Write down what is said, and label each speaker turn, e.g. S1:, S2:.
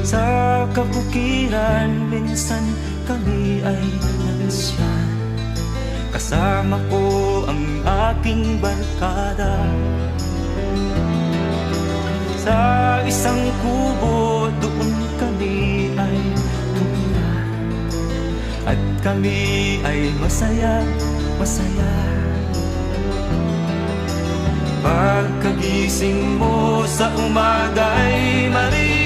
S1: Sa kabukiran, minsan kami ay namasyal. Kasama ko ang aking barkada. Sa isang kubo, doon kami ay tumira. At kami ay masaya, masaya. Pagkagising mo sa umaga'y maririnig